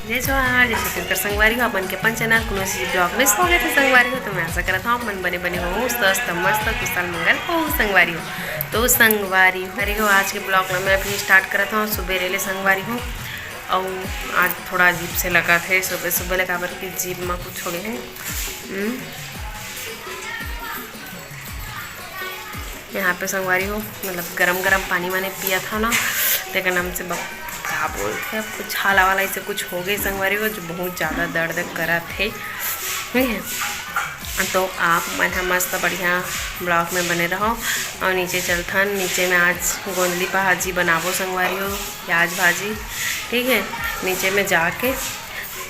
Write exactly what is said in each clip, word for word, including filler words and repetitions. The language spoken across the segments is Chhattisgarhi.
जय जोहार, जय छत्तीसगढ़ संगवारी हो, आप मन के अपन चैनल कुनो चीज ब्लॉग में स्वागत है संगवारी हो। तो मैं आशा करत हूँ आप मन बने बने हो, स्वस्थ मस्त कुशल मंगल हो संगवारी हो। तो संगवारी हो, आज के ब्लॉग में मैं अभी स्टार्ट करत हूँ सुबह रेले संगवारी हो। और आज थोड़ा अजीब से लगा थे सुबह सुबह लगा बर के जीभ में कुछ हो गए हैं। हम्म। यहाँ पे संगवारी हो, मतलब गरम गरम पानी मैंने पिया था ना, तेकर नाम से बक-, का बोलते हैं, कुछ हाला वाला ऐसे कुछ हो गए संगवारी हो, जो बहुत ज़्यादा दर्द करत हे, ठीक है। तो आप मन ह मस्त बढ़िया ब्लॉग में बने रहो। और नीचे चलथन, नीचे में आज गोंदली भाजी बनाबो संगवारी हो, प्याज भाजी, ठीक है। नीचे में जाके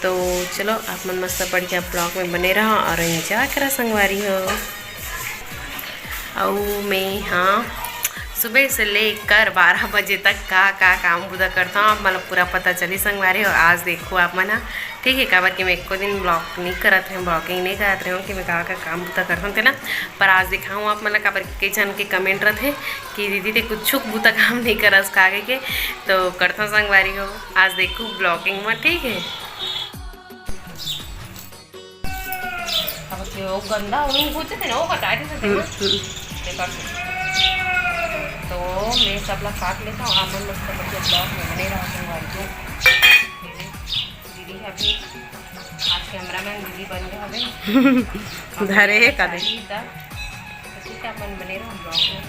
तो चलो आप मन मस्त बढ़िया ब्लॉग में बने रहो और एंजॉय करा संगवारी हो। अउ मैं हाँ सुबह से लेकर बारह बजे तक का का काम बुता करता हूँ, आप मतलब पूरा पता चली संगवारी हो। आज देखो आप मन ह, ठीक है, काबर कि मैं एको दिन ब्लॉग नहीं करत रहे, ब्लॉगिंग नहीं करत रहे हूँ कि मैं का का काम बुता करता हूँ तेला। पर आज दिखाऊँ आप मन ला, काबर कि कई झन के कमेंट रथे कि दीदी ते कुछ बुता काम नहीं करस का के, तो करता संगवारी हो। आज देखो ब्लॉगिंग में, ठीक है। अब के वो गंदा वो नहीं पूछे थे ना, वो हटा देते थे ना। हम्म, हम्म। देखा तो। तो मैं सब ला काट लेता हूँ, आप मन मस्त बढ़िया ब्लॉग में बने रहो संगवारी हो। दीदी अभी आज कैमरामैन दीदी बन गए हवे। धरे हे का दे? तो ठीक है, अपन बने रहो ब्लॉग में।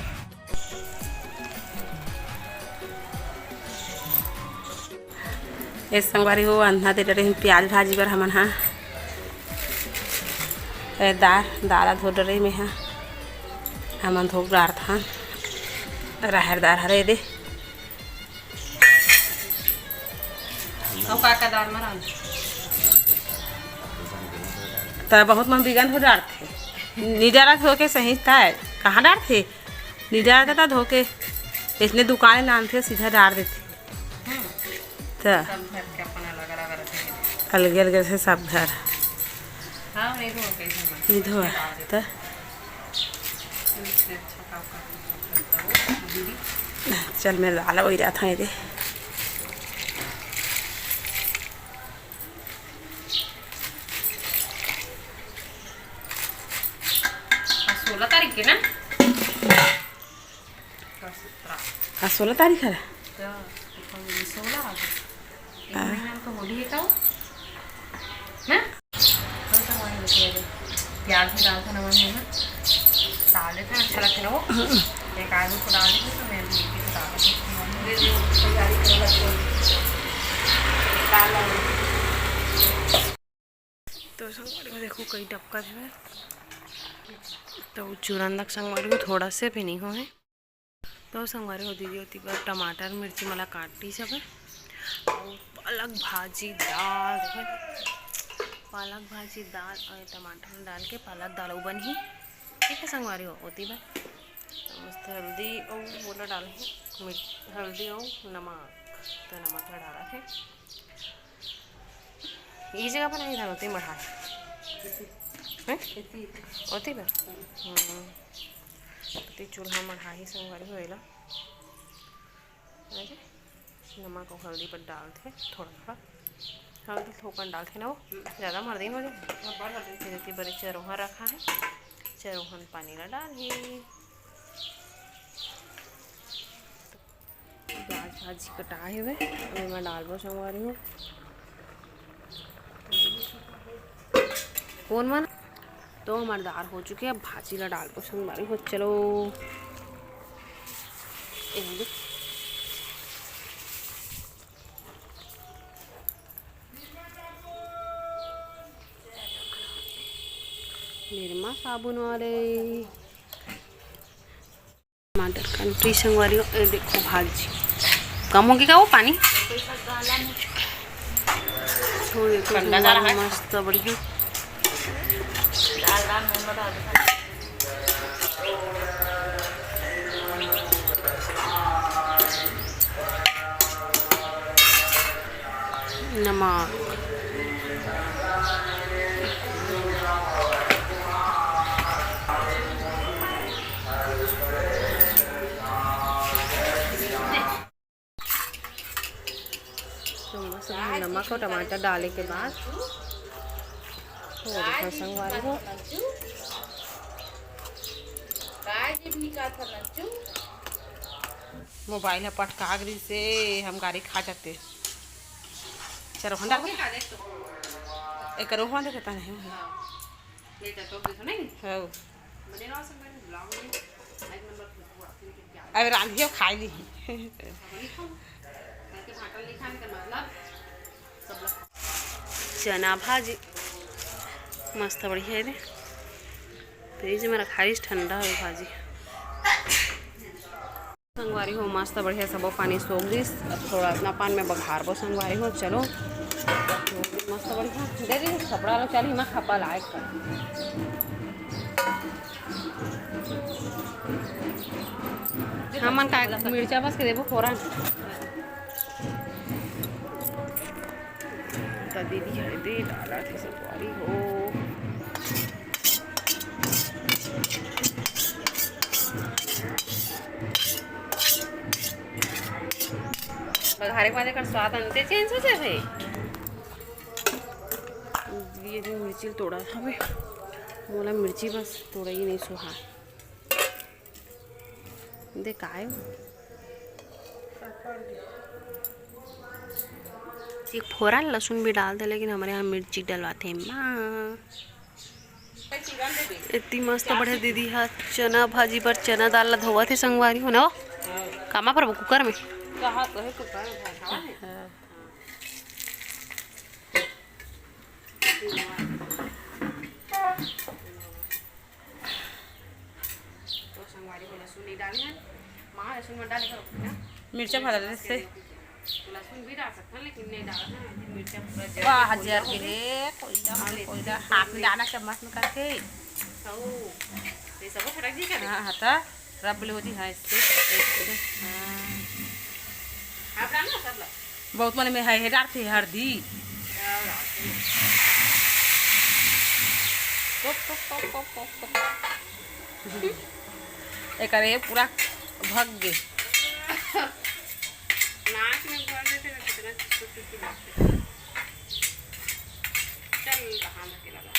ए संगवारी हो, अंधा दे डरे प्याज भाजी बर हमन हा। ए दार, दार धो डरे में हा। हमन धो डारथन। राहर दार हरे दे। अउ का का दार में रांध? त बहुत मन बिगन हो डारथे। नी डारत हो के सही ताय। कहाँ डारथे? नी डारत त धो के। इसने दुकान ले आनथे, सीधा डार देथे। हम्म। त सब घर के अपन अलग अलग रथे। अलगे अलगे से सब घर। हाँ, नहीं धो कैसे मन? नहीं धोआ। त इससे अच्छा काम कर सकता हो, दीदी। चल, मैं लाला वही रहा था ये दे। आज सोलह तारीख के ना? आज सोलह तारीख है। तो सोलह आ गए। एक हाँ। महीना में तो होली है का वो? ना? तो संगवारी होती है। प्याज भी डालते ना मन है ना, डाल देते हैं, अच्छा लगता है ना वो। एक आलू को डाल देते तो मैं भी एक ही डाल देती हूँ। तैयारी करने लगती हूँ। दाल डाल देती हूँ। तो संगवारी हो देखो कई डबका देवे। तो चूरन तक संगवारी हो थोड़ा से भी नहीं हो है। तो संगवारी हो दीदी होती बर टमाटर मिर्ची मला काटी सब है। और पालक भाजी दाल देखो, पालक भाजी दाल और टमाटर डाल के पालक दाल बनी। ठीक है संगवारी हो होती बर। तो मस्त हल्दी और बोला डाल है मिर्च, हल्दी और नमक। तो नमक ला डाला है। ये जगह पर नहीं था, ओती मढ़ा है। हैं? ओती बा? हम्म। ओती चूल्हा मढ़ा ही संगवारी हो एला। अरे, नमक और हल्दी पर डालथे थोड़ा थोड़ा। हल्दी थोकन डालथे ना वो, ज़्यादा मर्दिन हो जाए। फिर एती बरे चरोहा रखा है, चरोहन पानी ला डाल ही। प्याज भाजी कटा हेवे, अब एमा डालबो संगवारी हो। कौन मन? तो हमार दार हो चुके, अब भाजी ला डालबो संगवारी हो। चलो, एमे देख। निरमा साबुन वाले। टमाटर कंट्री संगवारी हो, ए देखो भाजी। कम हो गया वो पानी? तो देखो ठंडा संगवारी, मस्त बढ़िया। नमक। तो मस्त नमक अउ टमाटर डाले के बाद हो देखो संगवारी हो। मोबाइल ह पटका गिस हे, हम गारी खा जाते। चलो, हम डाल। एकर ओहवा देखता नहीं है। हाँ। अब रांधियो खाई ली। चना भाजी मस्त बढ़िया हे रे। फ्रिज में रखाइस, ठंडा हो भाजी। संगवारी हो, मस्त बढ़िया सबो पानी सोख दिस। अब थोड़ा अतना पान में बघारबो संगवारी हो। चलो, मस्त बढ़िया दे दी, कपड़ा लो, चल हिमा खपा लायक कर। हमन का मिर्चा बस के देबो फोरन। त दीदी हरदी डालत हे संगवारी हो। बघारे के बाद एकर स्वाद अंते चेंज हो जाथे। ये जो मिर्ची ल तोड़ा हवे, मोला मिर्ची बस तोड़ई नहीं सुहाय। दे काय हो? एक फोरन लहसुन भी डाल दे, लेकिन हमरे यहाँ मिर्ची डलवाथे माँ। इतनी मस्त बढ़िया दीदी हा चना भाजी बर चना दाल ला धोवत हे संगवारी हो ना। कामा पर कुकर में। कहा तो है कुकर में भाई, खावा है? हाँ। तो संगवारी हो लहसुन नहीं डाले हैं, माँ लहसुन मत डाले करो ना। मिर्चा भरा दे से। तो लहसुन भी डाल सकते हैं, लेकिन नहीं डालते हैं, मिर्चा पूरा जल के वाह, कोयला जर हो के गई। ले, कोयला, और कोयला, इतनी हाथ में डालना चम्मच में करके। ओ, ये सब फटक जी क्या? हाँ, हाँ, तो रब ले होती है इससे, इससे। हाँ। आप डालना सब ला। बहुत मन में है, है डालते हैं हरदी। टोक, टोक, टोक, टोक, टोक, टोक। एकर ये पूरा भग गे। नाक में भर देते ना, कितना चुचु चुचु लगते। चल, बहाना के लगा।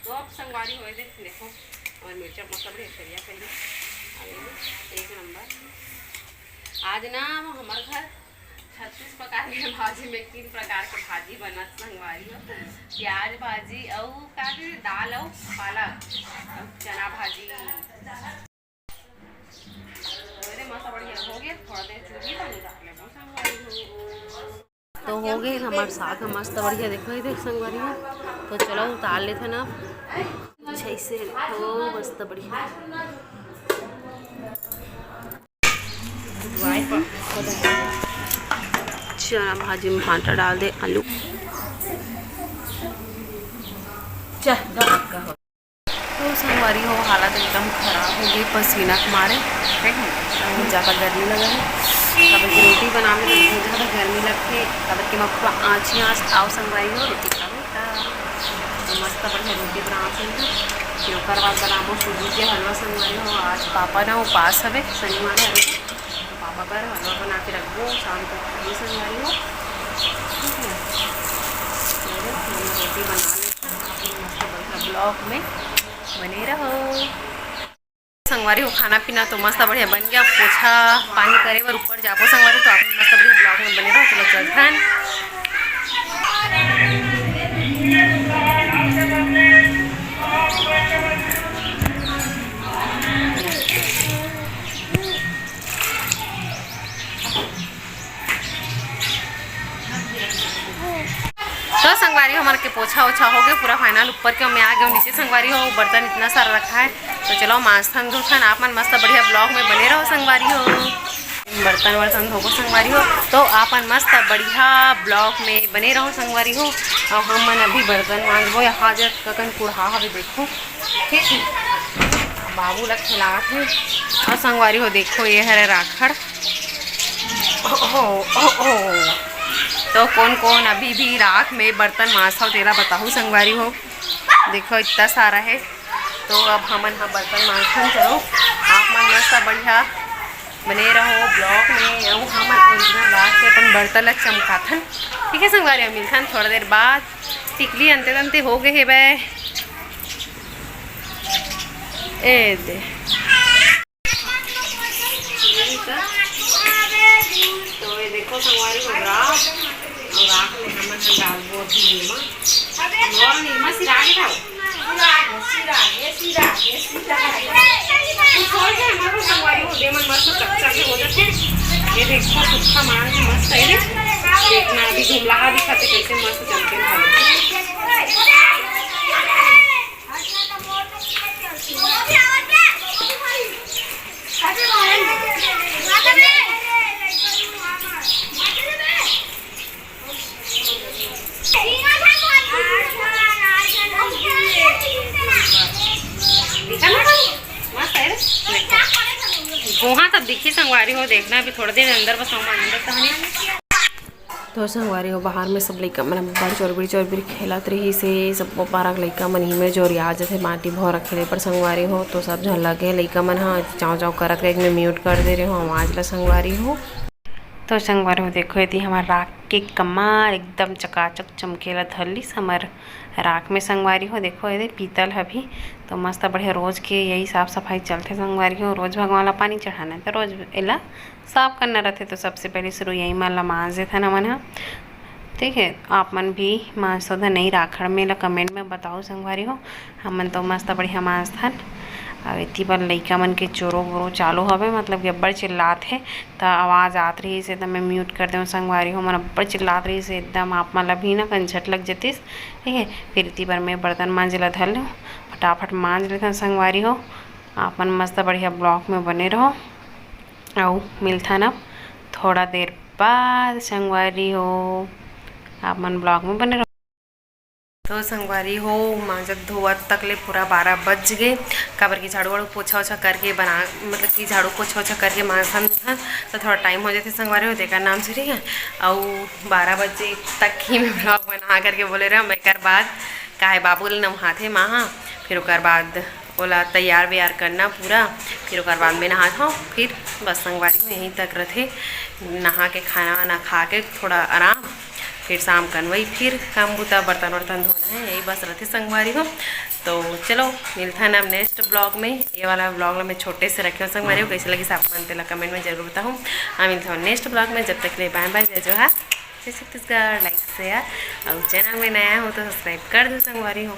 तो अब संगवारी होए दे, देखो, और मिर्चा मौसम भी करिया करिया। अरे, एक नंबर। आज ना हमारे घर छत्तीस प्रकार के भाजी में तीन प्रकार के भाजी बनत संगवारी हो, प्याज भाजी अउ का के दाल अउ पालक अउ चना भाजी। अरे मस्त बढ़िया हो गया, थोड़ा देर चूल्ही पर उतार लेबो संगवारी हो। तो हो गए हमारे साग ह मस्त बढ़िया, देखो ये देख संगवारी हो। तो चलो उतार लेते ना, अच्छा इसे देखो मस्त बढ़िया। चना भाजी में भांटा डाल दे, आलू। तो संगवारी हो, हालत एकदम खराब हो गई पसीना के मारे। ठीक है, बहुत ज़्यादा गर्मी लगा है। अब रोटी बनावे में बहुत ज़्यादा गर्मी लगती है, तब के मैं पूरा आँच ही आँच आओ संगवारी हो रोटी खावे का। तो मस्त बढ़िया रोटी बना के फिर ओकर बाद बनाबो सूजी के हलवा संगवारी हो। आज पापा ना उपास हवे, शनिवार हवे, तो पापा बर हलवा बना के रखबो, शाम को खाबो संगवारी हो। ठीक है, तो हमन रोटी बना लेथन, आप मन मस्त बढ़िया vlog में बने रहो। संगवारी हो, खाना पीना तो मस्त बढ़िया बन गया। पोछा पानी करे बर ऊपर जाबो संगवारी, तो आप मन मस्त बढ़िया vlog में बने रहो। चलो चलथन। तो संगवारी, हमर के पोछा ओछा हो गए पूरा final, ऊपर के मैं आ गए नीचे संगवारी हो, बर्तन इतना सारा रखा है। तो चलो मांजथन धोथन, आप मन मस्त बढ़िया vlog में बने रहो संगवारी हो। बर्तन वर्तन धोबो संगवारी हो, तो आप मन मस्त बढ़िया vlog में बने रहो संगवारी हो। और हम मन अभी बर्तन मांजबो, यहाँ जग ककन कुढ़ा हवे देखो, ठीक है, बाबू लग खेलावत है। और संगवारी हो देखो, ये हरे राखड़। ओहो, ओहो। तो कौन कौन अभी भी राख में बर्तन मांजथव तेला बताहू संगवारी हो। देखो इतना सारा है। तो अब हमन ह बर्तन मांजथन। चलो आप मन मस्त बढ़िया बने रहो vlog में। अउ हमन original राख के अपन बर्तन ला चमकाथन। ठीक है संगवारी, मिलथन थोड़ा देर बाद। टिकली अंते तंते हो गए हे बे। ए दे। तो ये देखो संगवारी हो राख, अउ राख में हमन ह डालबो अभी नीमा। अउ नीमा सिरा के खाओ। सिरा, ये सिरा, ये सिरा, ये सिरा। कुछ और के हमारे संगवारी हो दे मन मस्त चकचक हो जाथे। ये देखो सुक्खा मांस मस्त है रे। देखना अभी धुमलाहा दिखाथे कैसे मस्त चमके भाई। दिखा ना, मस्त है रे। देखो। गोहा तब दिखी संगवारी हो, देखना अभी थोड़ा देर अंदर बस हम अंदर तो हमें। तो संगवारी हो, बाहर में सब लइका मन बड़ चोरबिर चोरबिर खेलत रहिस हे। सब पारा के लइका मन ही में जोरिया जथे माटी भौरा खेले पर संगवारी हो। तो सब झन लगे लइका मन ह चाव चाव करत के एक में mute कर दे रहे हो आवाज ला संगवारी हो। तो संगवारी हो, देखो एती हमर राख के कमार एकदम चकाचक चमकेला धरलिस हमर राख में संगवारी हो। देखो एदे पीतल ह भी तो मस्त बढ़िया रोज के यही साफ सफाई चलथे संगवारी हो। रोज भगवान ला पानी चढ़ाना है तो रोज एला साफ करना रहथे। तो सबसे पहले शुरू यही मन ला मांज देथन हमन ह। ठीक है, आप मन भी मांज तो नहीं राखड़ में ला comment में बताओ संगवारी हो। हमन तो मस्त बढ़िया मांजथन। अब एती बर लइका मन के चोरो बोरो चालू हवे, मतलब कि अब्बड़ चिल्लात हे, त आवाज आत रहिस हे, त मैं mute कर देव संगवारी हो। मन अब्बड़ चिल्लात रहिस हे, एकदम आप मन ला भी ना कंझट लग जतिस। ठीक है, फिर एती बर मैं बर्तन मांजे ला धर लेव, फटाफट मांज लेथन संगवारी हो। आप मन मस्त बढ़िया vlog में बने रहो, अउ मिलथन अब थोड़ा देर बाद संगवारी हो। आप मन vlog में बने रहो। तो संगवारी हो, मांजत धोवत तक ले पूरा बारह बज गे, काबर कि झाड़ू वाड़ू पोछा ओछा करके बना, मतलब कि झाड़ू पोछा ओछा करके मांजथन, तो थोड़ा time हो जाथे संगवारी हो, तेकर नाम से, ठीक है। अउ बारह बजे तक ही मैं vlog बना करके बोले रहा, मैं कर बाद काहे बाबू ल नहाथे माँ, फिर ओकर बाद ओला तैयार वैयार करना पूरा, फिर ओकर बाद में नहात हव। फिर बस संगवारी हो, यहीं तक रथे, नहा के खाना वाना खा के थोड़ा आराम, फिर शाम कन वही फिर काम बूता, बर्तन वर्तन धोना है, यही बस रथे संगवारी हो। तो चलो मिलथन अब next vlog में। ये वाला vlog ला मैं छोटे से रखे हव संगवारी हो, कैसे लगिस आप मन तेला comment में जरूर बताहू। आ मिलथन next vlog में, जब तक के लिए bye bye, जय जोहार, जय छत्तीसगढ़। Like share अउ channel में नया हो तो subscribe कर दो संगवारी हो।